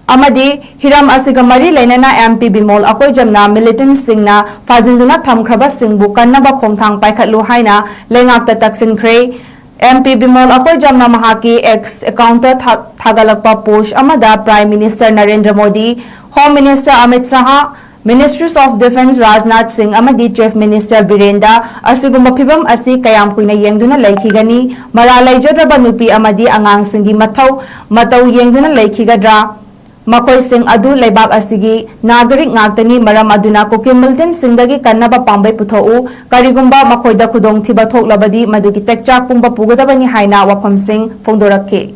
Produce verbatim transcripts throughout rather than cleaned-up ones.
ꯑꯃꯗꯤ ꯍꯤꯔꯝ ꯑꯁꯤꯒ ꯃꯔꯤ ꯂꯩꯅꯅ MP ꯕꯤꯃꯣꯜ ꯑꯀꯣꯏꯖꯝꯅ militantꯁꯤꯡꯅ ꯐꯥꯖꯤꯟꯗꯨꯅ ꯊꯝꯈ꯭ꯔꯕꯁꯤꯡꯕꯨ ꯀꯟꯅꯕ ꯈꯣꯡꯊꯥꯡ ꯄꯥꯏꯈꯠꯂꯨ ꯍꯥꯏꯅ ꯂꯩꯉꯥꯛꯇ ꯇꯛꯁꯤꯟꯈ꯭ꯔꯦ꯫ MP ꯕꯤꯃꯣꯜ ꯑꯀꯣꯏꯖꯝꯅ ꯃꯍꯥꯛꯀꯤ X accountꯇ ꯊꯥ-, ꯊꯥꯒꯠꯂꯛꯄ post ꯑꯃꯗ Prime Minister Narendra Modi, Home Minister Amit Shah, Ministries of Defence Rajnath ꯁꯤꯡ ꯑꯃꯗꯤ Chief Minister ꯕꯤꯔꯦꯟꯗ ꯑꯁꯤꯒꯨꯝꯕ ꯐꯤꯚꯝ ꯑꯁꯤ ꯀꯌꯥꯝ ꯀꯨꯏꯅ ꯌꯦꯡꯗꯨꯅ ꯂꯩꯈꯤꯒꯅꯤ? ꯃꯔꯥꯜ ꯂꯩꯖꯗ꯭ꯔꯕ ꯅꯨꯄꯤ ꯑꯃꯗꯤ ꯑꯉꯥꯡꯁꯤꯡꯒꯤ ꯃꯊꯧ ꯃꯇꯧ ꯌꯦꯡꯗꯨꯅ ꯂꯩꯈꯤꯒꯗ꯭ꯔꯥ? ꯃꯈꯣꯏꯁꯤꯡ ꯑꯗꯨ ꯂꯩꯕꯥꯛ ꯑꯁꯤꯒꯤ ꯅꯥꯒꯔꯤꯛ ꯉꯥꯛꯇꯅꯤ, ꯃꯔꯝ ꯑꯗꯨꯅ ꯀꯨꯀꯤ militantꯁꯤꯡꯗꯒꯤ ꯀꯟꯅꯕ ꯄꯥꯝꯕꯩ ꯄꯨꯊꯣꯛꯎ꯫ ꯀꯔꯤꯒꯨꯝꯕ ꯃꯈꯣꯏꯗ ꯈꯨꯗꯣꯡꯊꯤꯕ ꯊꯣꯛꯂꯕꯗꯤ ꯃꯗꯨꯒꯤ ꯇꯦꯛꯆꯥꯛ ꯄꯨꯝꯕ ꯄꯨꯒꯗꯕꯅꯤ ꯍꯥꯏꯅ ꯋꯥꯐꯝꯁꯤꯡ ꯐꯣꯡꯗꯣꯔꯛꯈꯤ꯫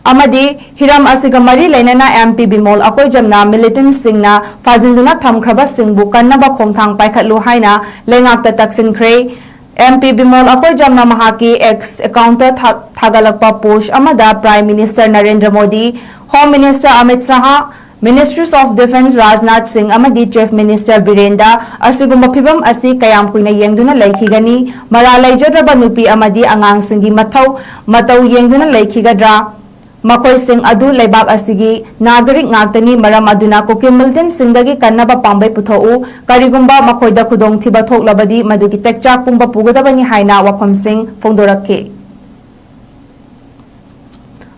ꯑꯃꯗꯤ ꯍꯤꯔꯝ ꯑꯁꯤꯒ ꯃꯔꯤ ꯂꯩꯅꯅ MP ꯕꯤꯃꯣꯜ ꯑꯀꯣꯏꯖꯝꯅ militantꯁꯤꯡꯅ ꯐꯥꯖꯤꯟꯗꯨꯅ ꯊꯝꯈ꯭ꯔꯕꯁꯤꯡꯕꯨ ꯀꯟꯅꯕ ꯈꯣꯡꯊꯥꯡ ꯄꯥꯏꯈꯠꯂꯨ ꯍꯥꯏꯅ ꯂꯩꯉꯥꯛꯇ ꯇꯛꯁꯤꯟꯈ꯭ꯔꯦ꯫ MP ꯕꯤꯃꯣꯜ ꯑꯀꯣꯏꯖꯝꯅ ꯃꯍꯥꯛꯀꯤ X accountꯇ ꯊꯥ-, ꯊꯥꯒꯠꯂꯛꯄ post ꯑꯃꯗ Prime Minister Narendra Modi, Home Minister Amit Shah, Ministries of Defence Rajnath ꯁꯤꯡ ꯑꯃꯗꯤ Chief Minister ꯕꯤꯔꯦꯟꯗ ꯑꯁꯤꯒꯨꯝꯕ ꯐꯤꯚꯝ ꯑꯁꯤ ꯀꯌꯥꯝ ꯀꯨꯏꯅ ꯌꯦꯡꯗꯨꯅ ꯂꯩꯈꯤꯒꯅꯤ? ꯃꯔꯥꯜ ꯂꯩꯖꯗ꯭ꯔꯕ ꯅꯨꯄꯤ ꯑꯃꯗꯤ ꯑꯉꯥꯡꯁꯤꯡꯒꯤ ꯃꯊꯧ ꯃꯇꯧ ꯌꯦꯡꯗꯨꯅ ꯂꯩꯈꯤꯒꯗ꯭ꯔꯥ? ꯃꯈꯣꯏꯁꯤꯡ ꯑꯗꯨ ꯂꯩꯕꯥꯛ ꯑꯁꯤꯒꯤ ꯅꯥꯒꯔꯤꯛ ꯉꯥꯛꯇꯅꯤ, ꯃꯔꯝ ꯑꯗꯨꯅ ꯀꯨꯀꯤ militantꯁꯤꯡꯗꯒꯤ ꯀꯟꯅꯕ ꯄꯥꯝꯕꯩ ꯄꯨꯊꯣꯛꯎ꯫ ꯀꯔꯤꯒꯨꯝꯕ ꯃꯈꯣꯏꯗ ꯈꯨꯗꯣꯡꯊꯤꯕ ꯊꯣꯛꯂꯕꯗꯤ ꯃꯗꯨꯒꯤ ꯇꯦꯛꯆꯥꯛ ꯄꯨꯝꯕ ꯄꯨꯒꯗꯕꯅꯤ ꯍꯥꯏꯅ ꯋꯥꯐꯝꯁꯤꯡ ꯐꯣꯡꯗꯣꯔꯛꯈꯤ꯫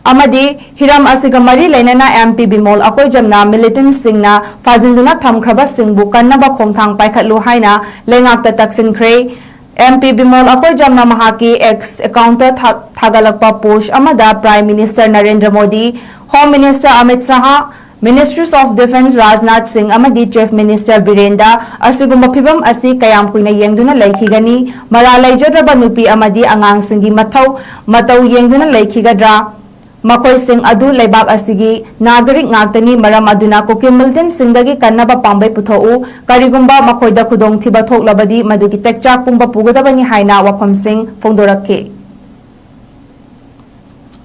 ꯑꯃꯗꯤ ꯍꯤꯔꯝ ꯑꯁꯤꯒ ꯃꯔꯤ ꯂꯩꯅꯅ MP ꯕꯤꯃꯣꯜ ꯑꯀꯣꯏꯖꯝꯅ militantꯁꯤꯡꯅ ꯐꯥꯖꯤꯟꯗꯨꯅ ꯊꯝꯈ꯭ꯔꯕꯁꯤꯡꯕꯨ ꯀꯟꯅꯕ ꯈꯣꯡꯊꯥꯡ ꯄꯥꯏꯈꯠꯂꯨ ꯍꯥꯏꯅ ꯂꯩꯉꯥꯛꯇ ꯇꯛꯁꯤꯟꯈ꯭ꯔꯦ꯫ MP ꯕꯤꯃꯣꯜ ꯑꯀꯣꯏꯖꯝꯅ ꯃꯍꯥꯛꯀꯤ X accountꯇ ꯊꯥ-, ꯊꯥꯒꯠꯂꯛꯄ post ꯑꯃꯗ Prime Minister Narendra Modi, Home Minister Amit Shah, Ministries of Defence Rajnath ꯁꯤꯡ ꯑꯃꯗꯤ Chief Minister ꯕꯤꯔꯦꯟꯗ ꯑꯁꯤꯒꯨꯝꯕ ꯐꯤꯚꯝ ꯑꯁꯤ ꯀꯌꯥꯝ ꯀꯨꯏꯅ ꯌꯦꯡꯗꯨꯅ ꯂꯩꯈꯤꯒꯅꯤ? ꯃꯔꯥꯜ ꯂꯩꯖꯗ꯭ꯔꯕ ꯅꯨꯄꯤ ꯑꯃꯗꯤ ꯑꯉꯥꯡꯁꯤꯡꯒꯤ ꯃꯊꯧ ꯃꯇꯧ ꯌꯦꯡꯗꯨꯅ ꯂꯩꯈꯤꯒꯗ꯭ꯔꯥ? ꯃꯈꯣꯏꯁꯤꯡ ꯑꯗꯨ ꯂꯩꯕꯥꯛ ꯑꯁꯤꯒꯤ ꯅꯥꯒꯔꯤꯛ ꯉꯥꯛꯇꯅꯤ, ꯃꯔꯝ ꯑꯗꯨꯅ ꯀꯨꯀꯤ militantꯁꯤꯡꯗꯒꯤ ꯀꯟꯅꯕ ꯄꯥꯝꯕꯩ ꯄꯨꯊꯣꯛꯎ꯫ ꯀꯔꯤꯒꯨꯝꯕ ꯃꯈꯣꯏꯗ ꯈꯨꯗꯣꯡꯊꯤꯕ ꯊꯣꯛꯂꯕꯗꯤ ꯃꯗꯨꯒꯤ ꯇꯦꯛꯆꯥꯛ ꯄꯨꯝꯕ ꯄꯨꯒꯗꯕꯅꯤ ꯍꯥꯏꯅ ꯋꯥꯐꯝꯁꯤꯡ ꯐꯣꯡꯗꯣꯔꯛꯈꯤ꯫